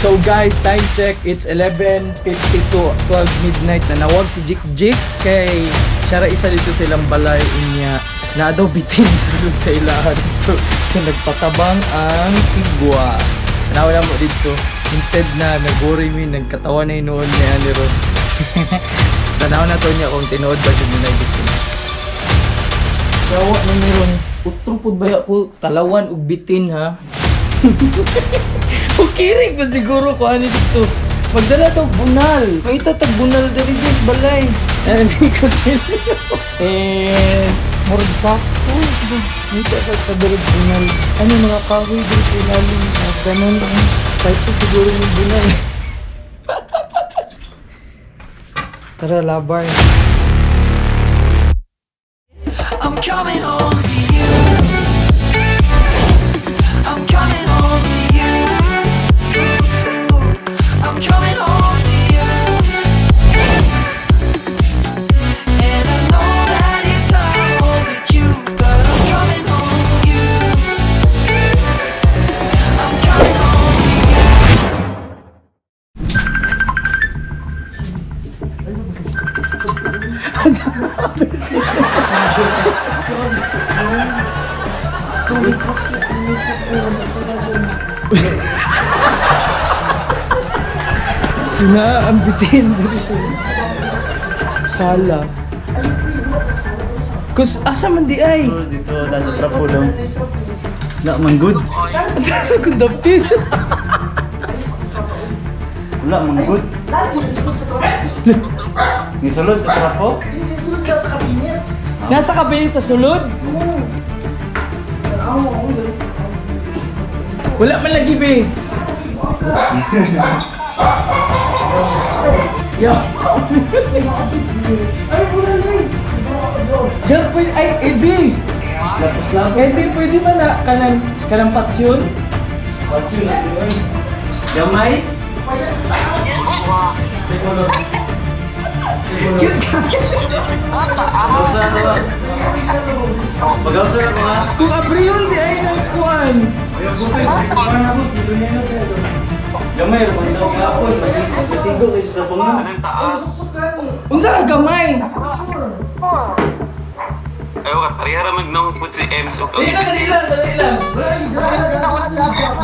So guys, time check, it's 11:52, 12 midnight na nawag si Jik Jik kay siya ra isa dito sa ilang balay inya na daw bitin sulod sa ilahan dito. So nagpatabang ang tigwa. Tanaw na mo dito. Instead na nag-worry mi, nagkatawa na noon niya ni ron. Tanaw na to niya kung tinuod ba siya nila bitin. Kawa na meron. Utro pud baya ko talawan og bitin ha. Ukirig ba siguro ko ano dito. Magdala to bunal. May itatag bunal diri guys balay. Ay ko eh murag sakto. Dito sa kadiri bunal. Ano mga kahoy diri sa ilalim. Ganon. Kahit siguro yung bunal. Tara labay. I'm coming home to you. I'm coming home to you. I'm coming home to you. And I know that it's not home with you, but I'm coming home to you. I'm coming home to you. Sina ang bitin diri sa sala. Kus asa man di ay? Dito nasa trapo daw. Na man good. Asa ko dapit. Wala man good. Nisulod sa trapo? Nisulod ka sa kabinet. Nasa kabinet sa sulod? Wala man lagi be. Ya. Ay, wala lagi. Diyan pwede, ay, Eddie. Eddie, pwede ba na kanang patsyon? Patsyon na yun. Gamay? Cute ka. Pag-ausa na ko ha? Kung abriyon di ay nagkuhan. Gamay, ruman daw gapon. Masigo kayo sa bunga. Unsa ka gamay? Ayaw ka, pareha raman nung pud si Ems o Dili na, dali lang, dali lang.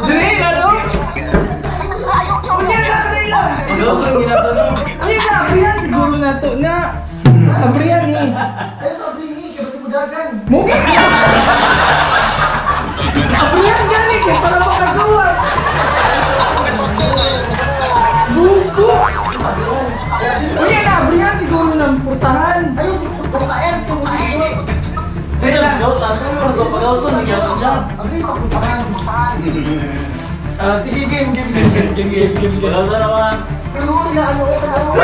Dili na, no? Unya na, dali lang. Pag-ausa ang ginatanong. Unya na, abrihan siguro na to. Na, abrihan ni. Ay, sa abrihi, kaya sa budagan. Mugay! Abrihan gani kay para makagawas. Buko! Unya na, abrihan siguro ng purtahan. Ay, si Purtahan, si Purtahan. Kaya lang, pag-ausa nagyapon siya. Abri sa purtahan. Sige, game, game, game, game, game, game, game. Pag-ausa naman. Pero huli na ano, ano.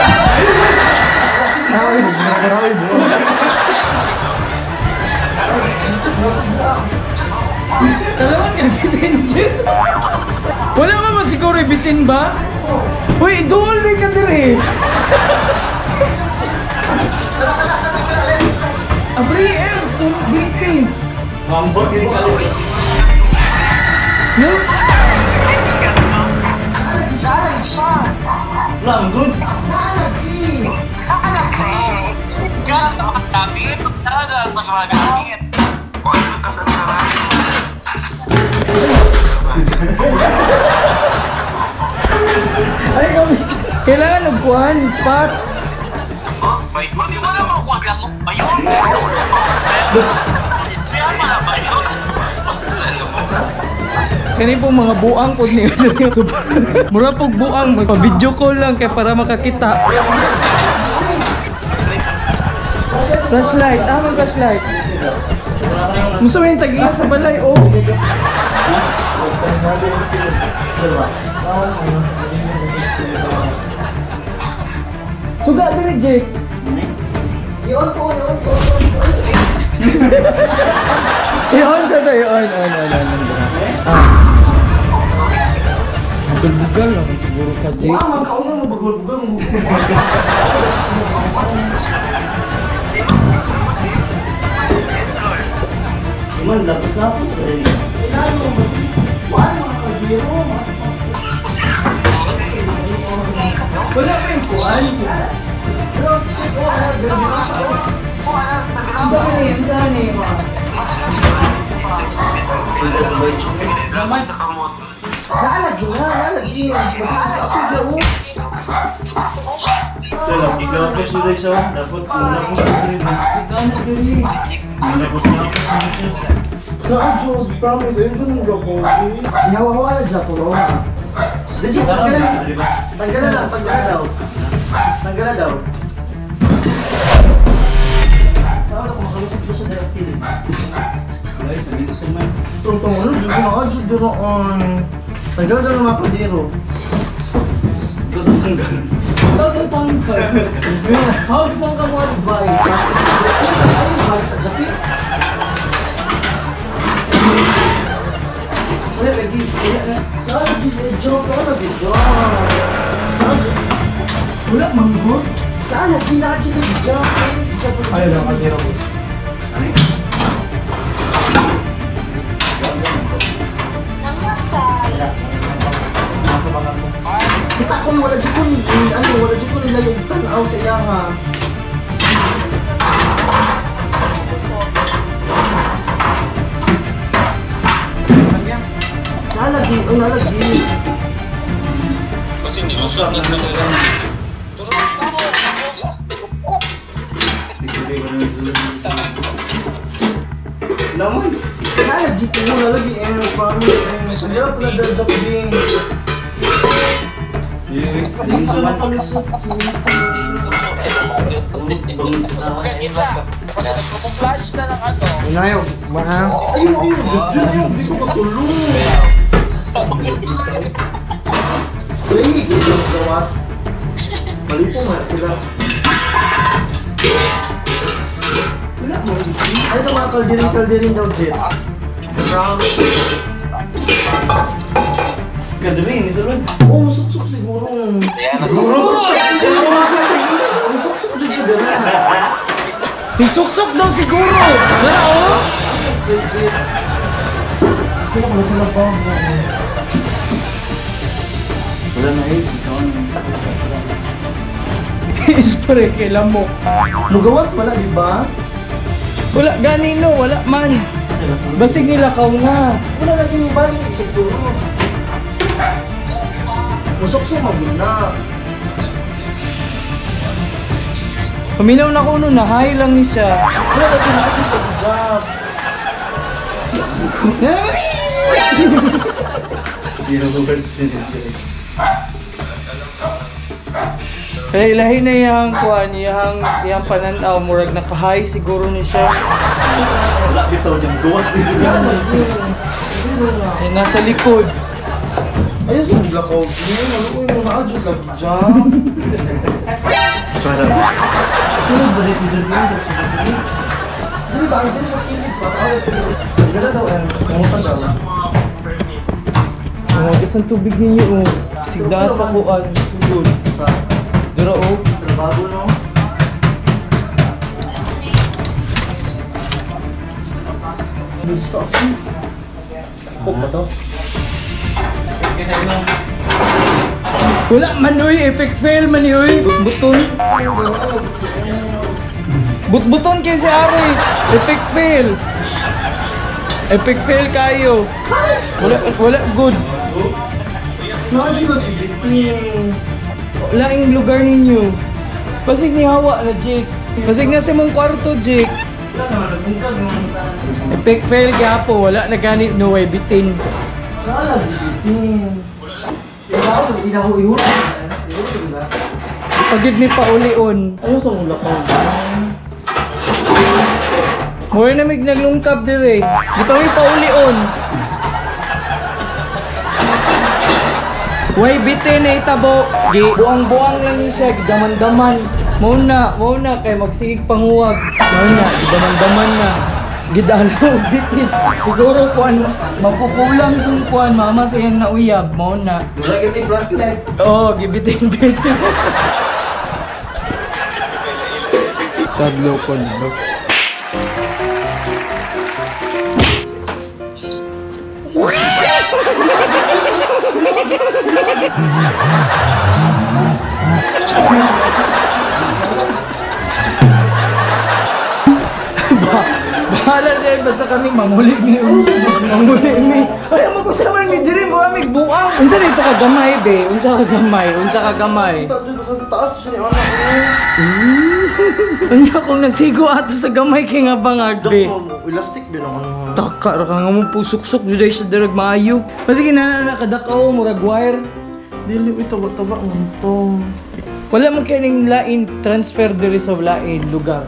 Dalawan ka bitin, Jess. Wala man man siguro bitin ba? Uy, duol din ka dire. Abri, Ems, kung bitin. Mambot, hindi ka ulit. No? Wala, ang good. Ay, kami. Kailangan nagkuhan, spot. Kani po mga buang po niyo. Mura po buang, magpa-video call lang kay para makakita. Flashlight, ah, may flashlight. Musa may tag-iya sa balay, oh. Suga diri, Jake. I-on ko, i-on ko, i-on. I-on sa to, i-on, on, on, on. Ah. Bugal-bugal lang siguro ka, Jake. Wah, man kaunang mo bugal-bugal mo. Man, lapos-lapos. Wala mga kalbiro. Unsa ni? Sa kamot. Naalagi na, naalagi. Basta sa ako dyan, oh. So, igapos nila siya. Dapat malapos na rin. Malapos na. Naa, Jod, promise. Ayun, Jod, mong blog ko. Ihawa-hawa na dyan, tulo, ha? Legit, tanggalan. Tanggalan lang, tanggalan daw. Tanggalan daw. Tao na kung makalusot ko siya dahil skill. Ay, sabihin ko man. Tungtong ano, Jod, na, Jod, doon. Tanggalan daw ng mga kaldero. How to tangkal? How to tangkal mo advice? Ay, balik sa Japan. Wala lagi. Wala na. Naalagi, joke, naalagi, joke. Wala manggo. Naalagi, naalagi, joke. Ayaw lang, kaldero ko. Kita ko wala jud ko ano, wala jud ko nila yung tanaw sa iya nga. Nalagi, oh nalagi. Kasi nilusot na sila. Laman. Nalagi ko, nalagi eh, promise eh. Ang hirap pala dahil sa puding. Sa Nakalusot. Inayo, maha. Ayun, ayun, jud ayun, di ko matulog. Spray, di ko gawas. Mali po nga sila. Wala mo. Ano ito mga kalderin-kalderin daw, Jet? Kadrin, isulod. Oo, suksok siguro. Siguro! Ang suksok dyan siya dala. Suksok daw siguro! Wala oh! Legit. Kaya ko na sila ba? Wala na eh. Ikaw na. Spray kay lamok. Lugawas wala, di ba? Wala ganino, wala man. Basig nila kaw na. Wala lagi ni Bali, siya sulod. Musuksok maguna. Paminaw na ko no, nahay lang ni siya. Wala lagi na ako pag-job. Kaya ilahi na iyang kuan, iyang pananaw, murag nakahay siguro ni siya. Wala bitaw dyan. Gawas dito. Eh, nasa likod. Ayun sa black out. Ano ko yung mga adyo lagi dyan? Sulod ba dito dyan? Dili ba? Dili sa kilid pa. Wala daw, eh. Kamusta daw? Oh, ang tubig ninyo, oh. Sigda sa kuan, sulod. Dura, oh. Trabaho, no? Gusto ako. Coke ba to? Wala man, uy. Epic fail man, uy. Butbuton. Butbuton kay si Aris. Epic fail. Epic fail kayo. Wala, wala, good. Laing lugar ninyo. Pasig ni Hawa na, Jake. Pasig na sa mong kwarto, Jake. Epic fail gapo. Wala na ganit no way bitin. Pagid mi paulion. Ayaw sa ula ka. Mura na mig naglungkab dire. Di pa mi paulion. Way bitin na itabo. Gi buang-buang lang ni siya, gidaman-daman. Mao na kay magsigig panguwag. Mao na, gidaman-daman na. Gidalaw bitin. Siguro kuan mapukulang tong kuan mama sa iyang nauyab, mao na. Wala kita yung flashlight. Oo, gibitin-bitin. Taglo ko na. Bahala siya, basta kami mangulit ni. Mangulit ni. Ay, mag-usap ni diri mo amig buang. Unsa dito ka gamay be? Unsa ka gamay? Unsa ka gamay? Sa taas siya ni ana. Unya kung nasigo ato sa gamay kay nga bangag be. Elastic be lang ano. Taka ra ka nga mo pusuksok jud sa dirag maayo. Pasige na nakadakaw murag wire. Dili uy taba-taba man to. Wala man kay ning lain transfer diri sa lain lugar.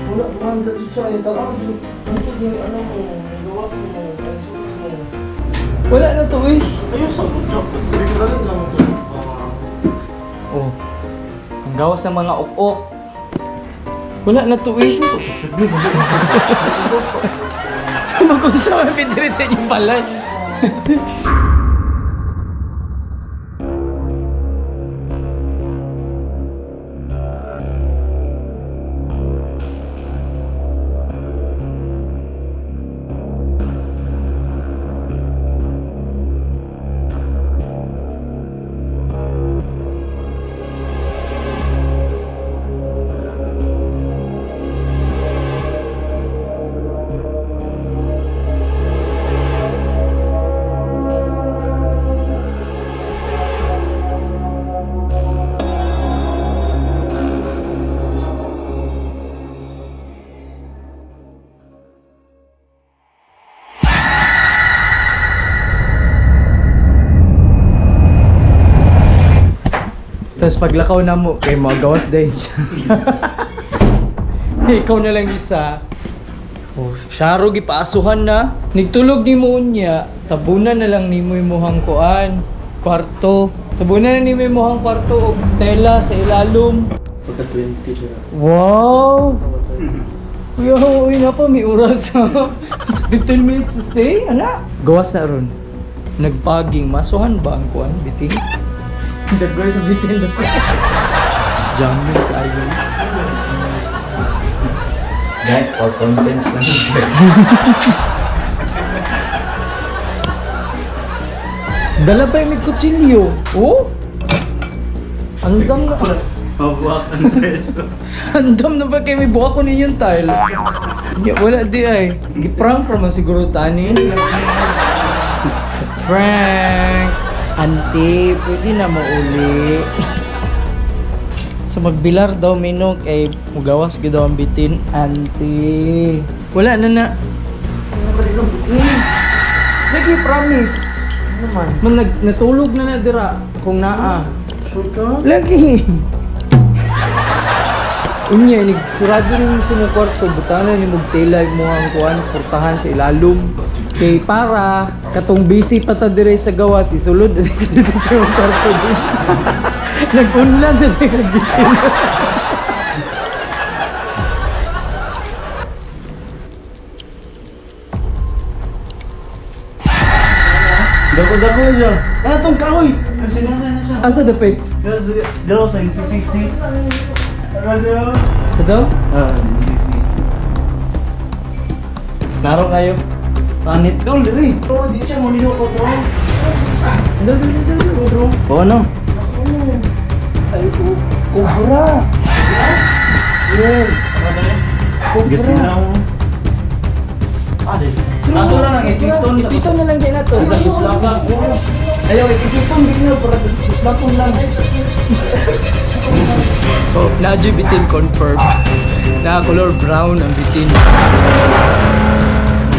Wala man dali siya ay tanaw jud. Ano yung ano mo, gawas mo, wala na to eh. Ayun sa butchok. Bigla lang to. Oh. Ang gawas ng mga ok-ok. Wala na to eh. Mag-usap ang diri sa inyong balay. Tapos paglakaw na mo, kay mga gawas din. Ikaw na lang isa. Oh, syaro gipaasuhan na. Nigtulog ni mo unya, tabunan na lang nimo imuhang kuan, kwarto. Tabunan na nimo imuhang kwarto og tela sa ilalom. Pagka 20 siya. Wow! Kuya, uy na pa, may oras ha. 15 minutes to stay, ana. Gawas na ron. Nagpaging, masuhan ba ang kuan, bitin? Dagoy sa bitin. Jamming kayo. Guys, for content lang sir. Dala pa yung may kutsilyo. Oh? Andam na. Mabuwak ang peso. Andam na ba kayo may buka ko ninyong tiles? Wala di ay. Giprank pa man siguro tani. It's a prank. Auntie, pwede na mo uli. So magbilar daw minok ay mugawas gyud daw ang bitin, auntie. Wala na na. Lagi promise. Ano man? Man natulog na na dira kung naa. Sure ka? Lagi. Unya ni surado rin mo sa mong kwarto, butanan ni mong tela mo ang kuan portahan sa ilalom. Kay para katong busy pa ta dire sa gawas isulod dito sa mong kwarto din. Nag-unlan na din ang bitin. Dako-dako siya. Ah, itong kahoy! Nasa na siya. Asa dapit? Dalaw sa NCCC. Ano siya? Sa daw? Ah, NCCC. Naro kayo. Panit dol, diri. Oh, di siya muli ko bro. Dol, dol, dol, dol, bro. Oo, no? Ay, kubra. Yes. Kubra. Gasinaw. Ato na lang, ipipton. Ipipton na lang din nato. Ayaw, ipipton bigla para guslapon lang. So, na-adyo bitin confirm. Na color brown ang bitin.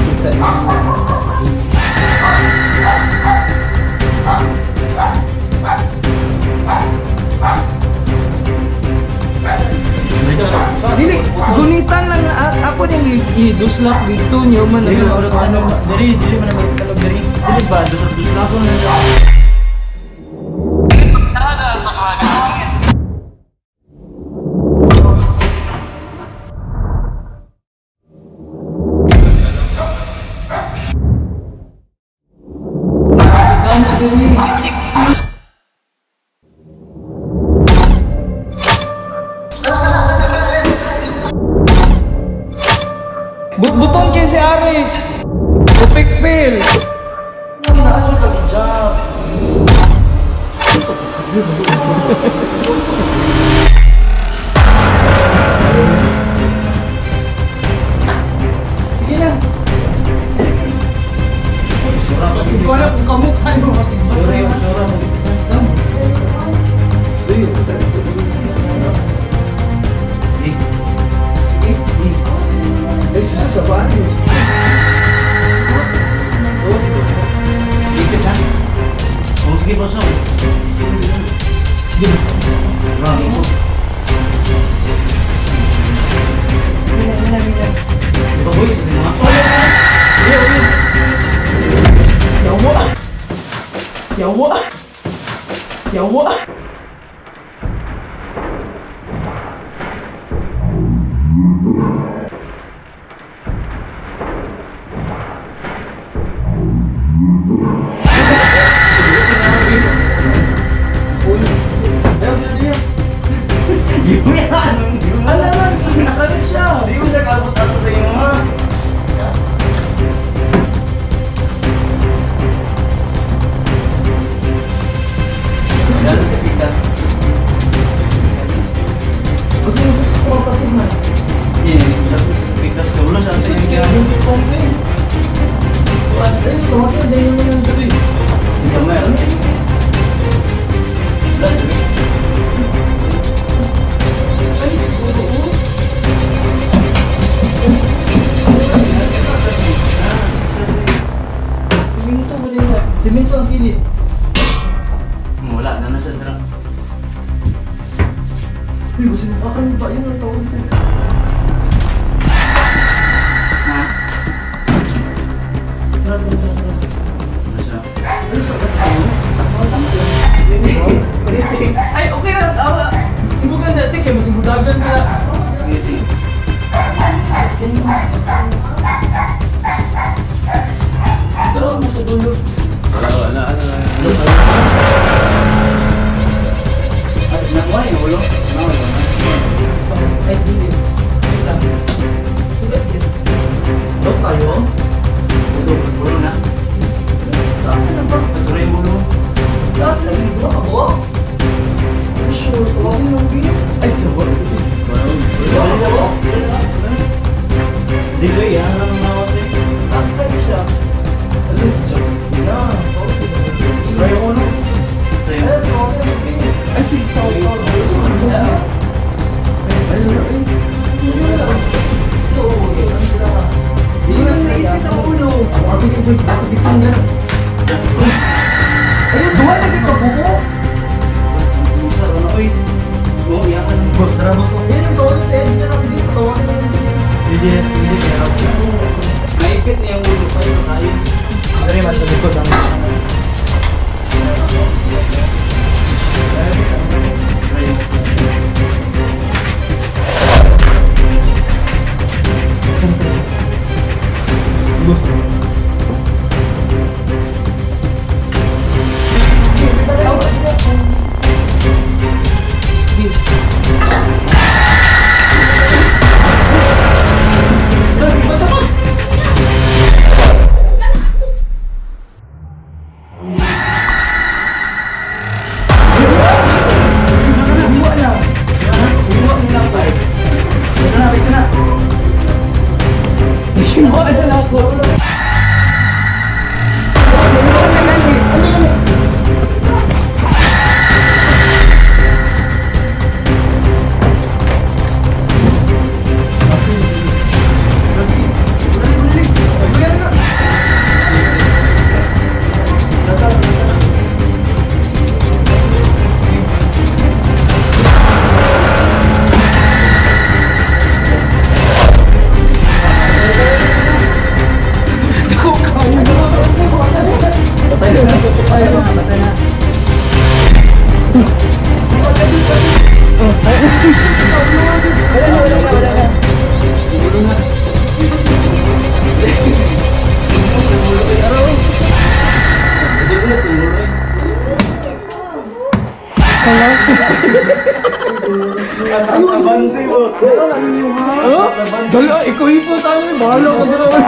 Kita niyo. Dili, gunitan lang ako ning i-duslap dito niyo man Dili, ano, dili, dili man ang magtalog dili. Dili ba, duslap na lang. Buton kay si Aris. Epic fail. Kung kamukha mo, makigbasa. Sige. Eh, sasabaan mo. Dikit ha? Oh, sige, boss. Yawa! Yawa! Yawa! Ano siya? Di mo siya kaabot-abot sa imo ha? Lalo sa pitas. Kasi yung sa Lalo sa pitas. Wala siya sa Sige, inyo. Ay, tawagin na dahil mo yung sabi. Ay, siguro. Siminto ba din na? Siminto ang pilit. Wala na nasa drang. Uy, basta yung akan ba? Yun ang tawag sa'yo. Ha? Tara, tara, tara, tara. Ano siya? Ano sa ano? Ay, okay na. Tawa. Sibukan natin kaya masibudagan ka na. Tara, nasa dulo. Wala, wala, wala. Ay, nakuha yung ulo. Nakuha yung ulo. Ay, dili. Wait lang. Sugat yun. Dok tayo? Ulo, ulo na. Taas na ba? Patuloy yung ulo. Taas na. Hindi ba ako? Sure, tawagin yung pilit. Ay, sabor. Wala, Di ko yan. Ano nang nawat eh? Taas kayo siya. Ano? Na, tawag sa'yo. Ay, yung ulo. Sa'yo. Eh, tawagin yung pilit. Ay, sige. Tawag, tawag. Ay, Ito, ano sila ka? Hindi na sa ipit ang ulo. Ako ato yung sa bitong niya. Ayun, Duha na dito buko. Sa ano, oy. Oo, iyakan. Boss, tara boss. Ayun, tawagin sa edit na lang. Hindi, tawagin na lang. Hindi, hindi kaya. Naipit niya yung ulo pa sa tayo. Dari man sa likod ang Boss. Dala, ikaw hipo sa amin. Bahala ka dala.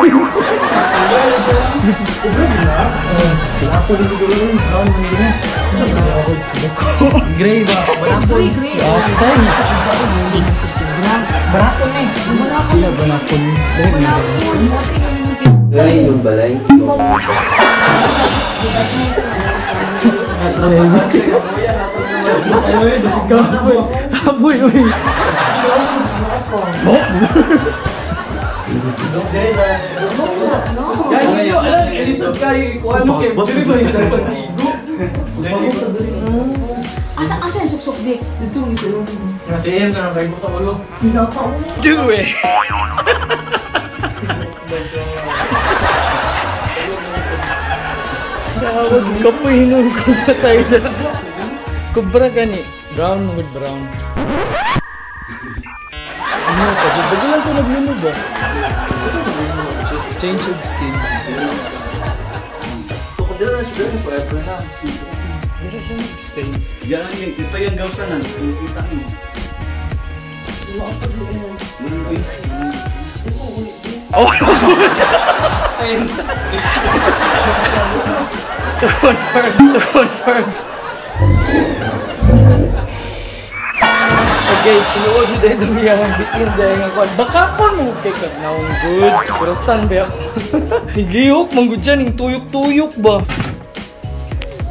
Gray ba? Balapon. Gray. Balapon eh. Balapon. Balapon. Ganun yung balay. Kapoy. Kapoy, uy. Gani yo, alam, elisod kayo, ikuan mo kay diri ba yung pagsigo? Asa yung suksok di? Dito ang isa yung... Kasi yan, nakakay mo sa ulo. Do it! Tawag kapoy nun kung patay na. Kubra gani. Brown, mga brown. Sino ka? Bago lang ito naglunod ba? Change of skin. Tukod na siya forever na. Pero siya nag-stay. Yan, ito yung gawsanan. Kita mo. Oh! To confirm, to confirm. Okay, tinuod yun dahil dumi ang bitin dahil nga kwan. Baka kon mo kay kag naong good. Pero tan ba ako? Naglihok, manggod siya, ning tuyok-tuyok ba?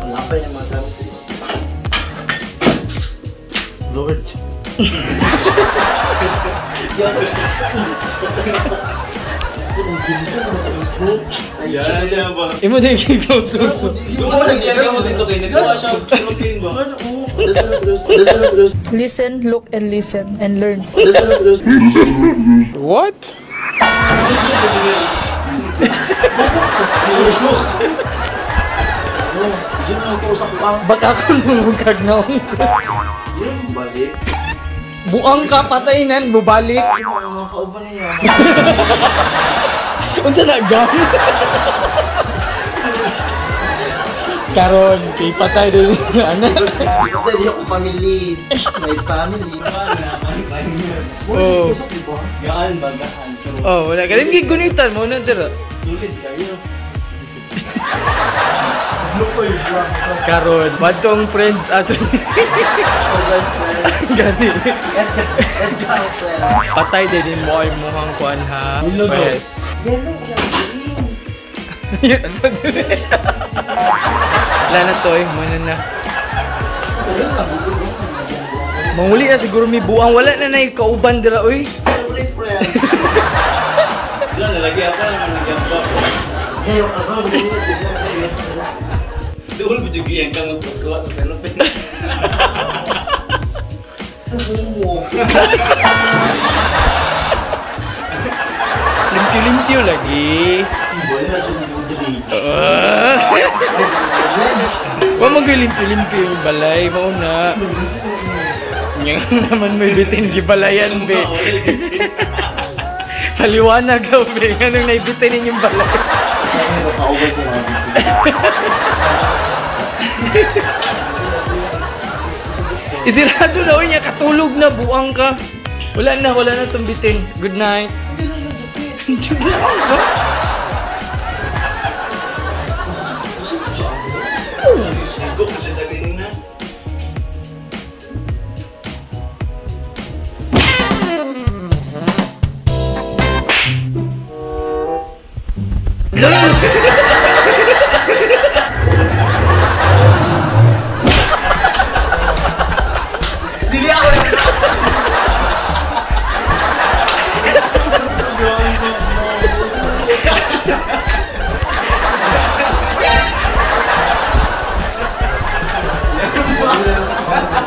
Wala pa yung mga gamit. Lord. Yan, yan ba? Imo din ikaw suso. Sumunod yan mo dito kay nagawa siya sulupin ba? Listen, look, and listen, and learn. What? Baka kon mo kag naong good. Balik. Buang ka patay nan, bubalik. Mga kauban niya. Unsa na gang? Karon, kay patay din ana. Hindi ako family. May family. Oh. Gaan ba gaan? Oh, wala ka rin gigunitan mo na dira. Sulit kayo. Karon, batong friends ato. Gani. Patay din mo ay muhang kuan ha. Yes. Wala na to eh, muna na. Manguli na siguro may buang. Wala na na kauban dira oy. Wala nalagay ako lang nalagyan ba. Doon mo juga yan ka magpagkuha sa cellophane. Limpyo-limpyo lagi. Wa magalimpyo-limpyo yung balay mo na. Nga naman may bitin gibalayan be. Paliwanag daw be. Anong naibitin ninyong balay? Isirado na niya, katulog na, buang ka. Wala na itong bitin. Good night. Buang ka? Dili ako.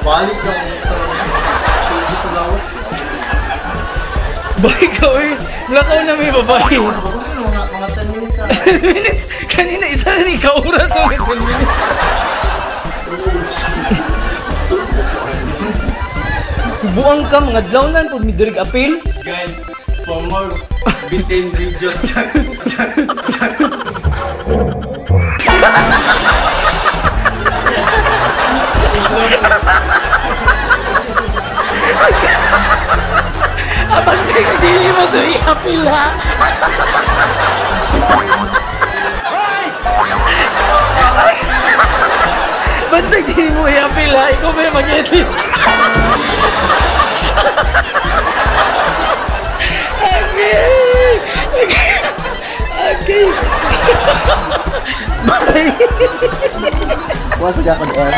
Balik ka. Balik ka, uy. Lakaw na may babae. Mga 10 minutes. 10 minutes? Kanina isa na ni kauras ang 10 minutes. Buang ka, mga dlawnan po, midirig apil. Guys, for more bitin videos. Abang dili mo ito i-apil ha? Bantay dili mo i-apil ha? Ikaw ba yung mag-edit? Okay! Okay! Kuha sa gakon, M.